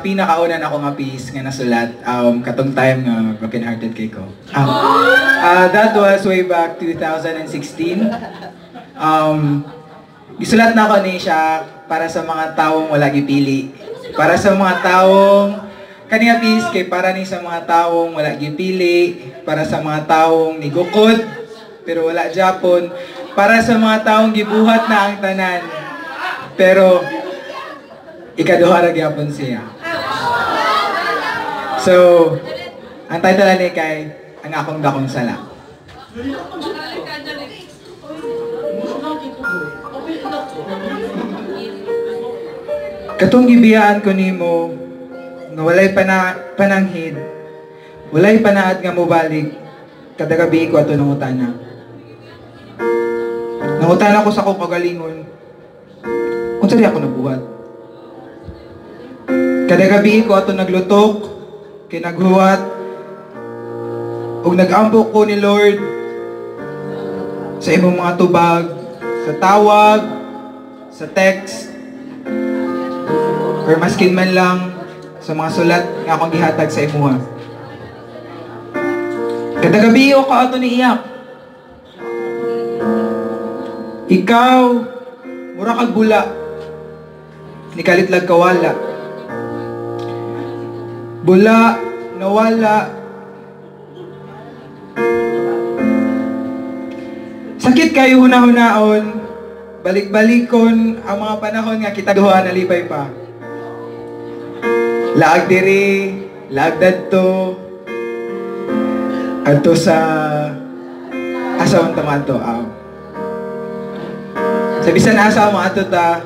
sa pinakauna nako nga piece nga nasulat katong time nga broken hearted kay ko. That was way back 2016. Gisulat na ako ni siya para sa mga taong wala gipili. Para sa mga taong kaniya piece kay para ni sa mga taong wala gipili, para sa mga taong nigukod pero wala Japon, para sa mga taong gibuhat na ang tanan pero ikaduha ra gyapon siya. So, ang title ani kay Ang Akong Dakong Sala. Katong gibiyaan ko nimo nga walay pananghid, walay panaad nga mobalik, kada gabi ko ato nangutana. Nangutana ko sa akong kagalingon, unsa di ako nabuhat? Kada gabi ko ato naglutok, kay naghuwat, ug nagampo ko ni Lord sa imong mga tubag, sa tawag, sa text, or maskin man lang sa mga sulat nga akong gihatag sa imuha. Kada gabi ko ato niiyak. Ikaw, mura kag bula, nikalit lag kawala. Bula, nawala. Sakit kayo huna-hunaon, balik-balikon ang mga panahon nga kita duha nalipay pa. Laag diri, laag dadto, adto sa asa man ta maadto. Sa bisan asa mo adto ta,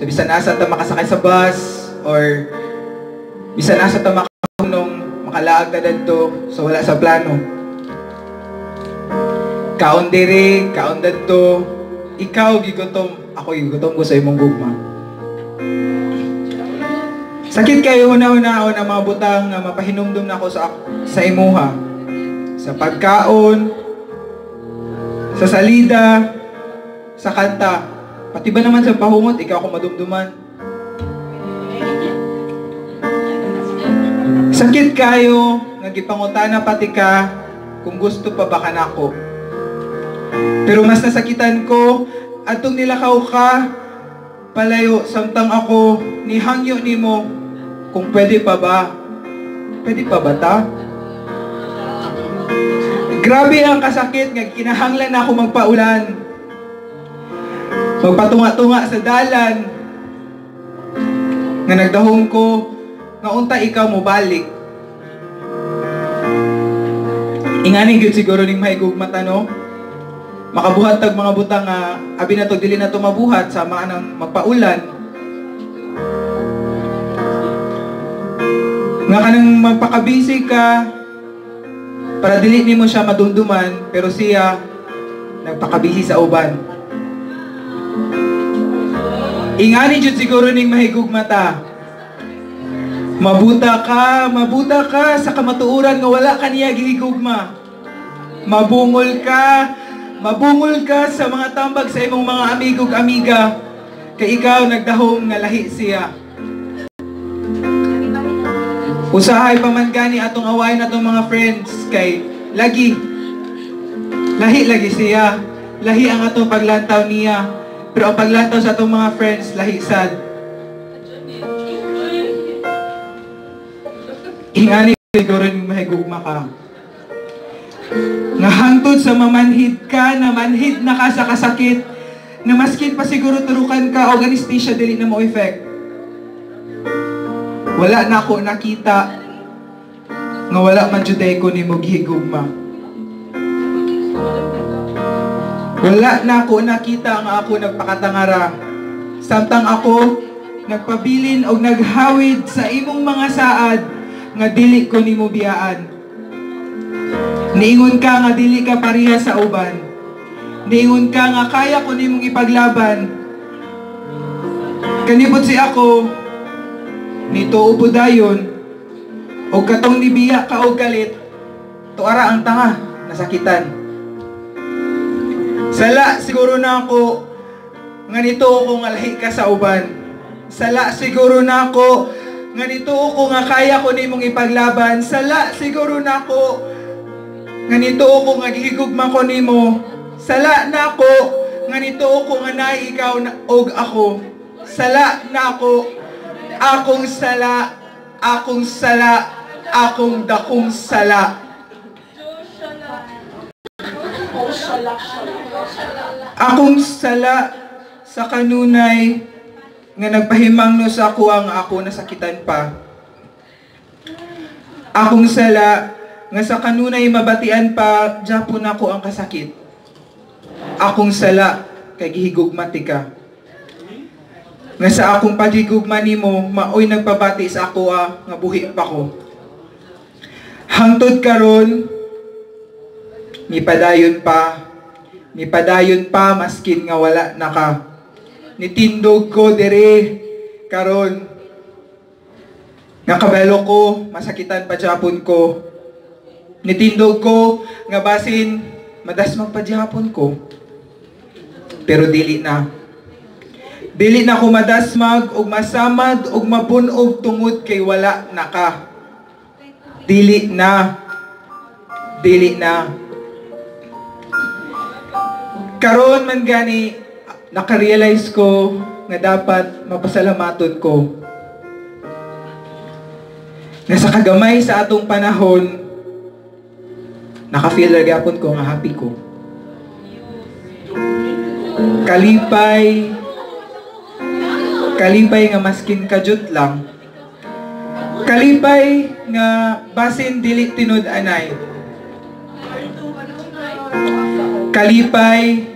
sa bisan asa ta makasakay sa bus or bisan asa ta makahunong makalaag ta dadto so wala sa plano. Kaon diri, kaon dadto, ikaw gigutom, ako gigutom ko sa imong gugma. Sakit kayo huna-hunaon ang mga butang nga mapahinumdum nako sa imuha. Sa pagkaon, sa salida, sa kanta. Pati ba naman sa pahumot, ikaw ako madumduman. Sakit kayo, nga gipangutana pati ka, kung gusto pa ba ka nako. Pero mas nasakitan ko, atong nilakaw ka, palayo, samtang ako, nihangyo nimo, kung pwede pa ba? Pwede pa ba ta? Grabe ang kasakit, nga kinahanglan na ako magpaulan. Magpatunga-tunga sa dalan, nga nagdahong ko, nga unta ikaw mobalik. Ingani gyud siguro ning mahigugma ta, no? Makabuhat tag mga butang nga abi na to dili na to mabuhat sama nang magpaulan. Nga kanang magpakabisi ka para dili nimo siya madumduman, pero siya nagpakabisi sa uban. Ingani jud siguro ning mahigugma ta. Mabuta ka sa kamatuoran nga wala ka niya gihigugma. Mabungol ka sa mga tambag sa imong mga amigo ug amiga, kay ikaw nagdahom nga lahi siya. Usahay pa man gani atong awayin atong mga friends kay lagi lahi lagi siya, lahi ang atong paglantaw niya, pero ang paglantaw sa atong mga friends lahi sad. Ingani siguro ning mahigugma ka. Nga hangtod sa mamanhid ka, na manhid na ka sa kasakit, na maskin pa siguro turukan ka og anesthesia dili na mo effect. Wala na ako nakita nga wala man jud ko nimo gihigugma. Wala na ako nakita nga ako nagpakatangara. Samtang ako nagpabilin og naghawid sa imong mga saad nga dili ko nimo biyaan. Niingon ka nga dili ka pareha sa uban. Niingon ka nga kaya ko nimong ipaglaban. Kanibot si ako nituo po dayon og katong nibiya ka og galit, tuara ang tanga nasakitan. Sala siguro na ako nga nituo ko nga lahi ka sa uban. Sala siguro na ako nga nituo ko nga kaya ko nimong ipaglaban. Sala siguro nako nga nituo ko nga gihigugma ko nimo. Sala nako nga nituo ko nga naay ikaw na, og ako. Sala nako, akong sala, akong sala, akong dakong sala. Akong sala sa kanunay nga nagpahimangno sa ako ang ako nasakitan pa. Akong sala nga sa kanunay mabatian pa japon ako ang kasakit. Akong sala kay gihigugma tika. Nga sa akong paghigugma nimo maoy nagpabati sa ako nga buhi pa ko. Hangtod karon mipadayon pa maskin nga wala na ka. Nitindog ko dire karon nga kabalo ko masakitan pa japon ko. Nitindog ko nga basin madasmag pa japon ko. Pero dili na. Dili na ko madasmag og masamad og mabunog tungod kay wala na ka. Dili na. Dili na. Karon man gani nakarealize ko nga dapat mapasalamaton ko. Nga sa kagamay sa atong panahon, naka-feel ra gyapon ko nga happy ko. Kalipay, kalipay nga maskin kajut lang. Kalipay nga basin dili tinud anay. Kalipay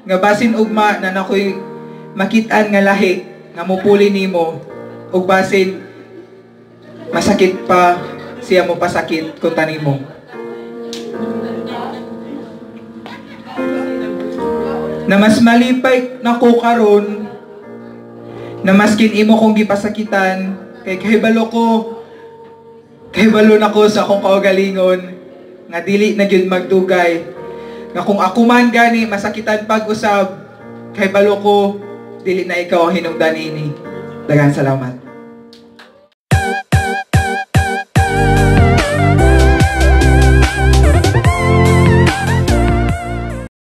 nga basin ugma na nakoy makit-an nga lahi nga mupuli nimo ug basin masakit pa siya mo pasakit kung tanimo. Na mas malipay nako karon na maskin imo kong gipasakitan kay kahibalo ko, kahibalo nako sa akong kaugalingon nga dili na gyud magdugay. Nga kung ako man gani masakitan pag-usab, kahibalo ko dili na ikaw ang hinungdan ini. Daghang salamat.